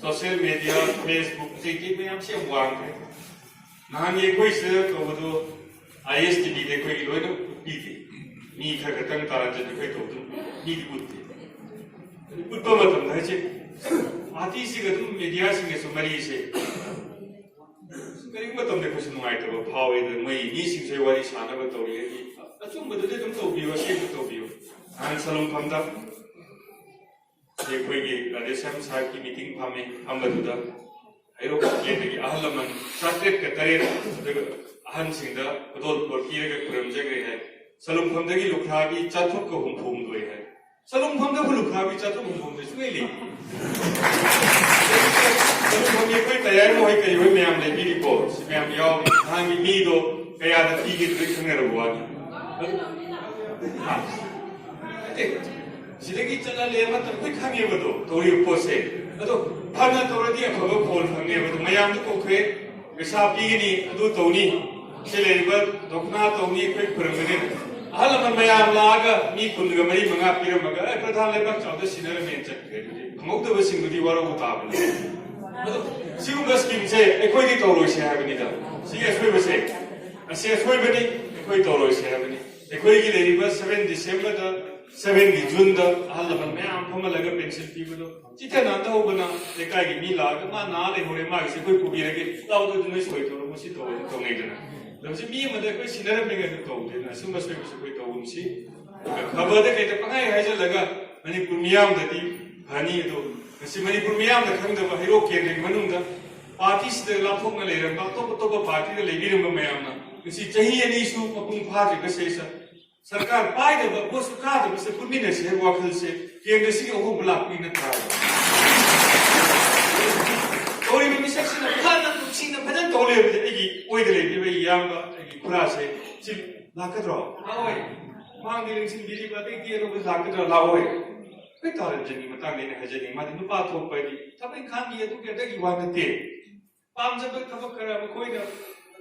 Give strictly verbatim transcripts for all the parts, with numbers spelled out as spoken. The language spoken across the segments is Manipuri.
ꯁꯣꯁꯤꯌꯦꯜ ꯃꯦꯗꯤꯌꯥ, ꯐꯦꯁꯕꯨꯛ, ꯀꯩꯀꯩ ꯃꯌꯥꯝꯁꯦ ꯌꯥꯝ ꯋꯥꯡꯈ꯭ꯔꯦ꯫ ꯅꯍꯥꯟꯒꯤ ꯑꯩꯈꯣꯏ ꯁꯤꯗ ꯇꯧꯕꯗꯣ ꯑꯥꯏ ꯑꯦꯁ ꯇꯤ ꯚꯤꯗ ꯑꯩꯈꯣꯏꯒꯤ ꯂꯣꯏꯅ ꯎꯠꯄꯤꯗꯦ꯫ ꯃꯤ ꯈꯔ ꯈꯛꯇꯪ ꯇꯥꯔꯛꯇꯅ ꯑꯩꯈꯣꯏ ꯇꯧꯕꯗꯨ ꯃꯤꯗꯤ ꯎꯠꯇꯦ꯫ ꯎꯠꯄ ꯃꯇꯝꯗ ꯍꯥꯏꯁꯦ ꯄꯥꯔꯇꯤꯁꯤꯒ ꯑꯗꯨꯝ ꯃꯦꯗꯤꯌꯥꯁꯤꯡꯒꯁꯨ ꯃꯔꯤꯁꯦ ꯀꯔꯤꯒꯨꯝꯕ ꯃꯇꯝꯗ ꯑꯩꯈꯣꯏꯁꯨ ꯅꯨꯡꯉꯥꯏꯇꯕ ꯐꯥꯎꯋꯦ꯫ ꯑꯗꯨ ꯃꯣꯏ ꯃꯤꯁꯤꯡꯁꯦ ꯋꯥꯔꯤ ꯁꯥꯟꯅꯕ ꯇꯧꯔꯤ꯫ ꯍꯥꯏꯗꯤ ꯑꯆꯨꯝꯕꯗꯨꯗꯤ ꯑꯗꯨꯝ ꯇꯧꯕꯤꯌꯨ, ꯑꯁꯦꯡꯕ ꯇꯧꯕꯤꯌꯨ꯫ ꯅꯍꯥꯟ ꯁꯂꯨꯡꯐꯝꯗ ꯑꯩꯈꯣꯏꯒꯤ ꯔꯥꯙꯦꯁ꯭ꯌꯥꯝ ꯁꯥꯍꯦꯕꯀꯤ ꯃꯤꯇꯤꯡ ꯐꯝꯃꯤ꯫ ꯐꯝꯕꯗꯨꯗ ꯍꯩꯔꯣꯛ ꯀꯦꯟꯗ꯭ꯔꯒꯤ ꯑꯍꯜ ꯂꯃꯟ ꯆꯥꯇ꯭ꯔꯦꯠꯀ ꯇꯔꯦꯠ, ꯑꯗꯨꯒ ꯑꯍꯟꯁꯤꯡꯗ ꯈꯨꯗꯣꯜ ꯄꯣꯠ ꯄꯤꯔꯒ ꯈꯨꯔꯨꯝꯖꯈ꯭ꯔꯦ ꯍꯥꯏ꯫ ꯁꯂꯨꯡꯐꯝꯗꯒꯤ ꯂꯨꯈ꯭ꯔꯥꯕꯤ ꯆꯥꯇ꯭ꯔꯨꯛꯀ ꯍꯨꯝꯐꯨ ꯍꯨꯝꯗꯣꯏ ꯍꯥꯏ꯫ ꯁꯂꯨꯡꯐꯝꯗꯕꯨ ꯂꯨꯈ꯭ꯔꯥꯕꯤ ꯆꯥꯇ꯭ꯔꯨꯛ ꯍꯨꯝꯐꯨ ꯍꯨꯝꯗꯣꯏ ꯁꯨꯡꯂꯩ ꯂꯩꯇꯦ꯫ ꯁꯂꯨꯡꯐꯝꯒꯤ ꯑꯩꯈꯣꯏ ꯇꯌꯥꯔ ꯃꯈꯣꯏ ꯀꯔꯤ ꯍꯣꯏ ꯃꯌꯥꯝ ꯂꯩꯕꯤꯔꯤꯀꯣ, ꯁꯤ ꯃꯌꯥꯝ ꯌꯥꯎꯔꯤ꯫ ꯅꯍꯥꯟꯒꯤ ꯃꯤꯗꯣ ꯀꯌꯥꯗ ꯄꯤꯒꯦ ꯂꯣꯏ ꯈꯪꯅꯔꯕ ꯋꯥꯅꯤ꯫ ꯅꯠꯇꯦ, ꯁꯤꯗꯒꯤ ꯆꯠꯍꯜꯂꯦ ꯑꯃ ꯑꯩꯈꯣꯏ ꯈꯪꯉꯦꯕꯗꯣ, ꯇꯧꯔꯤꯕ ꯄꯣꯠꯁꯦ꯫ ꯑꯗꯣ ꯐꯅ ꯇꯧꯔꯗꯤ ꯑꯐꯕ ꯐꯣꯜ ꯐꯪꯅꯦꯕ꯫ ꯑꯗꯣ ꯃꯌꯥꯝꯗꯨ ꯀꯧꯈ꯭ꯔꯦ, ꯄꯩꯁꯥ ꯄꯤꯒꯅꯤ, ꯑꯗꯨ ꯇꯧꯅꯤ, ꯁꯤ ꯂꯩꯔꯤꯕ ꯗꯣꯛꯅꯥ ꯇꯧꯅꯤ, ꯑꯩꯈꯣꯏ ꯈꯨꯔꯨꯝꯒꯅꯤ꯫ ꯑꯍꯜ ꯂꯃꯟ ꯃꯌꯥꯝ ꯂꯥꯛꯑꯒ ꯃꯤ ꯀꯨꯟꯒ ꯃꯔꯤ ꯃꯉꯥ ꯄꯤꯔꯝꯃꯒ, "ꯑꯦ, ꯄ꯭ꯔꯙꯥꯟ ꯂꯩꯕꯥꯛ ꯆꯥꯎꯗ ꯁꯤꯟꯅꯔꯝꯃꯦꯅ" ꯆꯠꯈ꯭ꯔꯦ꯫ ꯑꯗꯨꯗꯤ ꯐꯪꯍꯧꯗꯕꯁꯤꯡꯗꯨꯗꯤ ꯋꯥꯔꯧꯕ ꯇꯥꯕꯅꯤ꯫ ꯑꯗꯣ ꯁꯤꯒꯨꯝꯕ ꯁ꯭ꯀꯤꯝꯁꯦ ꯑꯩꯈꯣꯏꯗꯤ ꯇꯧꯔꯣꯏꯁꯦ ꯍꯥꯏꯕꯅꯤꯗ꯫ ꯁꯤꯒꯤ ꯑꯁꯣꯏꯕꯁꯦ, ꯑꯁꯤ ꯑꯁꯣꯏꯕꯅꯤ, ꯑꯩꯈꯣꯏ ꯇꯧꯔꯣꯏꯁꯦ ꯍꯥꯏꯕꯅꯤ꯫ ꯑꯩꯈꯣꯏꯒꯤ ꯂꯩꯔꯤꯕ ꯁꯚꯦꯟ ꯗꯤꯁꯦꯝꯕꯔꯗ, ꯁꯚꯦꯟꯒꯤ ꯖꯨꯟꯗ ꯑꯍꯜ ꯂꯃꯟ ꯃꯌꯥꯝ ꯐꯝꯍꯜꯂꯒ ꯄꯦꯟꯁꯤꯜ ꯄꯤꯕꯗꯣ ꯆꯤꯊ ꯅꯥꯟꯊꯍꯧꯕꯅ ꯂꯩꯀꯥꯏꯒꯤ ꯃꯤ ꯂꯥꯛꯑꯒ "ꯃꯥ ꯅꯥ ꯂꯩꯍꯧꯔꯦ, ꯃꯥꯒꯤꯁꯦ ꯑꯩꯈꯣꯏ ꯄꯨꯕꯤꯔꯒꯦ, ꯂꯥꯎꯗꯣ ꯑꯗꯨ ꯅꯣꯏ ꯁꯣꯏ ꯇꯧꯔꯝꯃꯣ", ꯁꯤ ꯇꯧꯔꯒ ꯇꯧꯅꯩꯗꯅ꯫ ꯑꯗꯣ ꯍꯧꯖꯤꯛ ꯃꯤ ꯑꯃꯗ ꯑꯩꯈꯣꯏ ꯁꯤꯟꯅꯔꯝꯃꯦ ꯀꯥꯏꯅ ꯇꯧꯗꯦꯗꯅ꯫ ꯑꯁꯨꯝꯕ ꯑꯁꯣꯏꯕꯁꯦ ꯑꯩꯈꯣꯏ ꯇꯧꯒꯨꯝꯁꯤ꯫ ꯈꯕꯔꯗ ꯀꯩꯗ ꯄꯪꯍꯥꯏ ꯍꯥꯏꯖꯜꯂꯒ ꯃꯅꯤꯄꯨꯔ ꯃꯤꯌꯥꯝꯗꯗꯤ ꯐꯅꯤ꯫ ꯑꯗꯣ ꯉꯁꯤ ꯃꯅꯤꯄꯨꯔ ꯃꯤꯌꯥꯝꯅ ꯈꯪꯗꯕ ꯍꯩꯔꯣꯛ ꯀꯦꯟꯗ꯭ꯔꯒꯤ ꯃꯅꯨꯡꯗ ꯄꯥꯔꯇꯤꯁꯤꯗ ꯂꯥꯞꯊꯣꯛꯅ ꯂꯩꯔꯝꯕ, ꯑꯇꯣꯞ ꯑꯇꯣꯞꯄ ꯄꯥꯔꯇꯤꯗ ꯂꯩꯕꯤꯔꯝꯕ ꯃꯌꯥꯝꯅ ꯉꯁꯤ ꯆꯍꯤ ꯑꯅꯤꯁꯨ ꯃꯄꯨꯡ ꯐꯥꯗ꯭ꯔꯤꯕ ꯁꯤꯗꯩꯁꯤꯗ ꯁꯔꯀꯥꯔ ꯄꯥꯏꯗꯕ, ꯚꯣꯠꯁꯨ ꯀꯥꯗꯕꯁꯦ ꯄꯨꯟꯃꯤꯟꯅꯁꯤ ꯍꯥꯏꯕ ꯋꯥꯈꯜꯁꯦ ꯀꯦꯟꯗ꯭ꯔꯁꯤꯒꯤ ꯑꯍꯣꯡꯕ ꯂꯥꯛꯄꯒꯤ ꯅꯠꯇ꯭ꯔꯥ? ꯇꯧꯔꯤꯕ ꯃꯤꯁꯛꯁꯤꯅ ꯐꯅ ꯅꯨꯡꯁꯤꯅ ꯐꯖꯅ ꯇꯧ ꯂꯩꯕꯁꯦ ꯑꯩꯒꯤ ꯑꯣꯏꯗ ꯂꯩꯕꯤꯕ ꯑꯩꯒꯤ ꯏꯌꯥꯝꯕ, ꯑꯩꯒꯤ ꯈꯨꯔꯥꯁꯦ ꯁꯤ ꯂꯥꯛꯀꯗ꯭ꯔꯣ? ꯂꯥꯛꯑꯣꯏ꯫ ꯃꯥꯡꯗꯤ ꯂꯦꯡꯁꯤꯟꯕꯤꯔꯤꯕ ꯑꯇꯩ ꯇꯦꯟ ꯂꯧꯕ ꯂꯥꯛꯀꯗ꯭ꯔꯥ? ꯂꯥꯛꯑꯣꯏ꯫ ꯑꯩꯈꯣꯏ ꯇꯥꯔꯟꯖꯟꯒꯤ ꯃꯇꯥꯡꯗ ꯑꯩꯅ ꯍꯥꯏꯖꯅꯤꯡꯉꯤ, ꯃꯥꯗꯤ ꯅꯨꯄꯥ ꯊꯣꯛꯄ ꯍꯥꯏꯗꯤ ꯊꯕꯛ ꯏꯪꯈꯥꯡꯒꯤ ꯑꯗꯨꯒꯤ ꯑꯗꯒꯤ ꯋꯥ ꯅꯠꯇꯦ꯫ ꯄꯥꯝꯖꯕ ꯊꯕꯛ ꯈꯔ ꯃꯈꯣꯏꯅ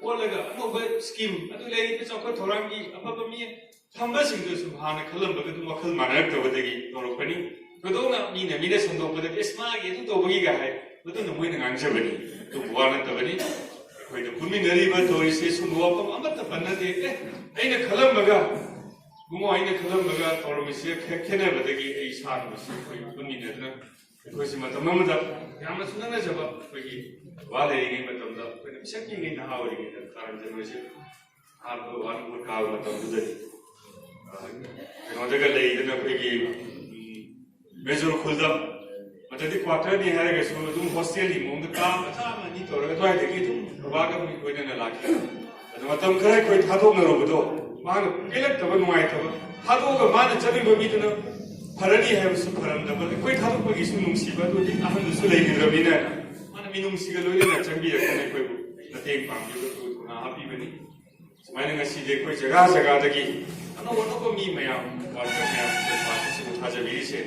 ꯍꯣꯠꯂꯒ ꯑꯅꯧꯕ ꯁ꯭ꯀꯤꯝ, ꯑꯗꯨ ꯂꯩꯔꯤꯕ ꯆꯥꯎꯈꯠ ꯊꯧꯔꯥꯡꯒꯤ ꯑꯐꯕ ꯃꯤ ꯊꯝꯕꯁꯤꯡꯗꯨꯁꯨ ꯍꯥꯟꯅ ꯈꯜꯂꯝꯕꯒ ꯑꯗꯨꯝ ꯋꯥꯈꯜ ꯃꯥꯟꯅꯔꯛꯇꯕꯗꯒꯤ ꯇꯧꯔꯛꯄꯅꯤ꯫ ꯀꯩꯗꯧꯅ ꯃꯤꯅ ꯃꯤꯅ ꯁꯟꯗꯣꯛꯄꯗ "ꯑꯦꯁ, ꯃꯥꯒꯤ ꯑꯗꯨ ꯇꯧꯕꯒꯤꯒ" ꯍꯥꯏ꯫ ꯃꯗꯨꯅ ꯃꯣꯏꯅ ꯉꯥꯡꯖꯕꯅꯤ, ꯑꯗꯨꯕꯨ ꯋꯥ ꯅꯠꯇꯕꯅꯤ꯫ ꯑꯩꯈꯣꯏꯅ ꯄꯨꯟꯃꯤꯟꯅꯔꯤꯕ ꯇꯧꯔꯤꯁꯦ ꯁꯨꯝꯕ ꯋꯥꯐꯝ ꯑꯃꯠꯇ ꯄꯟꯅꯗꯦ꯫ ꯑꯦ, ꯑꯩꯅ ꯈꯜꯂꯝꯕꯒ, ꯏꯕꯨꯡꯉꯣ, ꯑꯩꯅ ꯈꯜꯂꯝꯕꯒ ꯇꯧꯔꯝꯃꯤꯁꯦ ꯈꯔ ꯈꯦꯠꯅꯕꯗꯒꯤ ꯑꯩ ꯏꯁꯥꯅ ꯃꯁꯤ ꯑꯩꯈꯣꯏ ꯄꯨꯟꯃꯤꯟꯅꯗꯨꯅ ꯑꯩꯈꯣꯏꯁꯤ ꯃꯇꯝ ꯑꯃꯗ ꯌꯥꯝꯅꯁꯨ ꯅꯛꯅꯖꯕ ꯑꯩꯈꯣꯏꯒꯤ ꯕꯕꯥ ꯂꯩꯔꯤꯉꯩ ꯃꯇꯝꯗ ꯑꯩꯈꯣꯏꯅ ꯄꯤꯁꯛ ꯄꯤꯛꯏꯉꯩ ꯅꯍꯥ ꯑꯣꯏꯔꯤꯉꯩꯗ ꯇꯥꯔꯝꯖꯔꯣꯏꯁꯦ꯫ ꯑꯍꯥꯟꯕ ꯋꯥꯟ ꯕꯣꯔꯗ ꯀꯥꯕ ꯃꯇꯝꯗꯨꯗꯗꯤ, ꯑ, ꯀꯩꯅꯣꯗꯒ ꯂꯩꯗꯅ ꯑꯩꯈꯣꯏꯒꯤ, ꯎꯝ, ꯃꯦꯖꯣꯔ ꯈꯨꯜꯗ, ꯃꯇꯝꯗꯤ ꯀ꯭ꯋꯥꯇꯔꯅꯤ ꯍꯥꯏꯔꯒꯁꯨ ꯑꯗꯨꯝ ꯍꯣꯁꯇꯦꯜꯒꯤ ꯃꯑꯣꯡꯗ ꯀꯥ ꯃꯆꯥ ꯑꯃ ꯑꯅꯤ ꯇꯧꯔꯒ ꯑꯗꯨꯋꯥꯏꯗꯒꯤ ꯑꯗꯨꯝ ꯕꯕꯥꯒ ꯑꯩꯈꯣꯏ ꯂꯣꯏꯅꯅ ꯂꯥꯛꯈꯤ꯫ ꯑꯗꯣ ꯃꯇꯝ ꯈꯔ ꯑꯩꯈꯣꯏ ꯊꯥꯗꯣꯛꯅꯔꯨꯕꯗꯣ ꯃꯥꯅ ꯄꯦꯜꯂꯛꯇꯕ, ꯅꯨꯡꯉꯥꯏꯇꯕ, ꯊꯥꯗꯣꯛꯑꯒ ꯃꯥꯅ ꯆꯠꯂꯤꯕ ꯃꯤꯗꯨꯅ ꯐꯔꯅꯤ ꯍꯥꯏꯕꯁꯨ ꯐꯔꯝꯗꯕ, ꯑꯩꯈꯣꯏ ꯊꯥꯗꯣꯛꯄꯒꯤꯁꯨ ꯅꯨꯡꯁꯤꯕ, ꯑꯗꯨꯗꯤ ꯑꯍꯟꯗꯨꯁꯨ ꯂꯩꯈꯤꯗ꯭ꯔꯕꯅꯤꯅ ꯃꯥꯅ ꯃꯤꯅꯨꯡꯁꯤꯒ ꯂꯣꯏꯅꯅ ꯆꯪꯕꯤꯔꯛꯇꯅ ꯑꯩꯈꯣꯏꯕꯨ ꯃꯇꯦꯡ ꯄꯥꯡꯕꯤꯕ ꯊꯧꯅꯥ ꯍꯥꯞꯄꯤꯕꯅꯤ꯫ ꯁꯨꯃꯥꯏꯅ ꯉꯁꯤꯗꯤ ꯑꯩꯈꯣꯏ ꯖꯒꯥ ꯖꯒꯥꯗꯒꯤ ꯑꯅꯧ ꯑꯅꯧꯕ ꯃꯤ ꯃꯌꯥꯝ, ꯋꯥꯔꯀꯔ ꯃꯌꯥꯝ ꯑꯩꯈꯣꯏ ꯄꯥꯔꯇꯤꯁꯤꯕꯨ ꯊꯥꯖꯕꯤꯔꯤꯁꯦ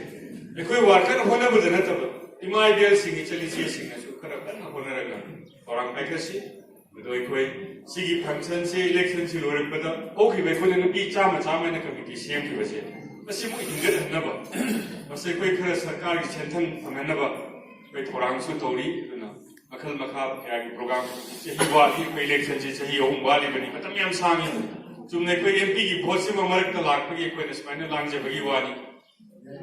ꯑꯩꯈꯣꯏ ꯋꯥꯔꯀꯔ ꯍꯣꯠꯅꯕꯗ ꯅꯠꯇꯕ, ꯏꯃꯥ ꯏꯕꯦꯜꯁꯤꯡ, ꯏꯆꯜ ꯏꯆꯦꯁꯤꯡꯅꯁꯨ ꯈꯔ ꯀꯟꯅ ꯍꯣꯠꯅꯔꯒ ꯊꯧꯔꯥꯡ ꯄꯥꯏꯈꯠꯁꯤ꯫ ꯑꯗꯣ ꯑꯩꯈꯣꯏ ꯁꯤꯒꯤ ꯐꯪꯁꯟꯁꯦ, ꯏꯂꯦꯛꯁꯟꯁꯤ ꯂꯣꯏꯔꯛꯄꯗ ꯍꯧꯈꯤꯕ ꯑꯩꯈꯣꯏꯅ ꯅꯨꯄꯤ ꯆꯥꯝꯃ ꯆꯥꯝꯃ ꯍꯥꯏꯅ ꯀꯃꯤꯇꯤ ꯁꯦꯝꯈꯤꯕꯁꯦ, ꯃꯁꯤ ꯑꯃꯨꯛ ꯍꯤꯡꯒꯠꯍꯟꯅꯕ, ꯃꯁꯤ ꯑꯩꯈꯣꯏ ꯈꯔ ꯁꯔꯀꯥꯔꯒꯤ ꯁꯦꯟꯊꯪ ꯐꯪꯍꯟꯅꯕ ꯑꯩꯈꯣꯏ ꯊꯧꯔꯥꯡꯁꯨ ꯇꯧꯔꯤ꯫ ꯑꯗꯨꯅ ꯃꯈꯜ ꯃꯈꯥ ꯀꯌꯥꯒꯤ ꯄ꯭ꯔꯣꯒ꯭ꯔꯥꯝ, ꯆꯍꯤ ꯋꯥꯠꯂꯤ, ꯑꯩꯈꯣꯏ ꯏꯂꯦꯛꯁꯟꯁꯤ ꯆꯍꯤ ꯑꯍꯨꯝ ꯋꯥꯠꯂꯤꯕꯅꯤ, ꯃꯇꯝ ꯌꯥꯝ ꯁꯥꯡꯉꯤ꯫ ꯆꯨꯝꯅ ꯑꯩꯈꯣꯏ ꯑꯦꯝ ꯄꯤꯒꯤ ꯚꯣꯠꯁꯤꯃ ꯃꯔꯛꯇ ꯂꯥꯛꯄꯒꯤ ꯑꯩꯈꯣꯏꯅ ꯁꯨꯃꯥꯏꯅ ꯂꯥꯡꯖꯕꯒꯤ ꯋꯥꯅꯤ꯫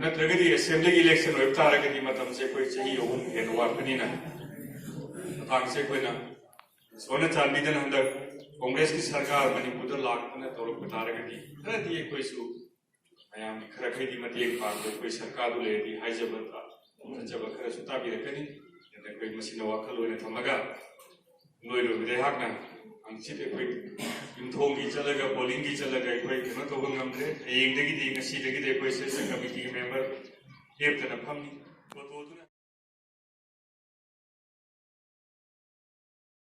ꯅꯠꯇ꯭ꯔꯒꯗꯤ ꯑꯦꯁꯦꯝꯕ꯭ꯂꯤꯒꯤ ꯏꯂꯦꯛꯁꯟ ꯑꯣꯏꯕ ꯇꯥꯔꯒꯗꯤ ꯃꯇꯝꯁꯦ ꯑꯩꯈꯣꯏ ꯆꯍꯤ ꯑꯍꯨꯝ ꯍꯦꯟꯅ ꯋꯥꯠꯄꯅꯤꯅ, ꯃꯇꯥꯡꯁꯦ ꯑꯩꯈꯣꯏꯅ ꯏꯁꯣꯔꯅ ꯆꯥꯟꯕꯤꯗꯅ ꯍꯟꯗꯛ ꯀꯣꯡꯒ꯭ꯔꯦꯁꯀꯤ ꯁꯔꯀꯥꯔ ꯃꯅꯤꯄꯨꯔꯗ ꯂꯥꯛꯇꯅ ꯇꯧꯔꯛꯄ ꯇꯥꯔꯒꯗꯤ ꯈꯔꯗꯤ ꯑꯩꯈꯣꯏꯁꯨ ꯃꯌꯥꯝꯒꯤ ꯈꯔ ꯈꯩꯗꯤ ꯃꯇꯦꯡ ꯄꯥꯡꯕ ꯑꯩꯈꯣꯏ ꯁꯔꯀꯥꯔꯗꯨ ꯂꯩꯔꯗꯤ ꯍꯥꯏꯖꯕ ꯇꯥ-, ꯐꯖꯕ ꯈꯔꯁꯨ ꯇꯥꯕꯤꯔꯛꯀꯅꯤ꯫ ꯑꯗꯨꯅ ꯑꯩꯈꯣꯏ ꯃꯁꯤꯅ ꯋꯥꯈꯜ ꯑꯣꯏꯅ ꯊꯝꯃꯒ ꯂꯣꯏꯔꯨꯕꯗ ꯑꯩꯍꯥꯛꯅ ꯍꯪꯆꯤꯠ ꯑꯩꯈꯣꯏ ꯌꯨꯝꯊꯣꯡꯒꯤ ꯆꯠꯂꯒ, ꯄꯣꯂꯤꯡꯒꯤ ꯆꯠꯂꯒ ꯑꯩꯈꯣꯏ ꯀꯩꯅꯣ ꯇꯧꯕ ꯉꯝꯗ꯭ꯔꯦ꯫ ꯍꯌꯦꯡꯗꯒꯤꯗꯤ, ꯉꯁꯤꯗꯒꯤꯗꯤ ꯑꯩꯈꯣꯏ ꯁꯦꯟꯁꯟ ꯀꯃꯤꯇꯤꯒꯤ ꯃꯦꯝꯕꯔ ꯂꯦꯞꯇꯅ ꯐꯝꯃꯤ꯫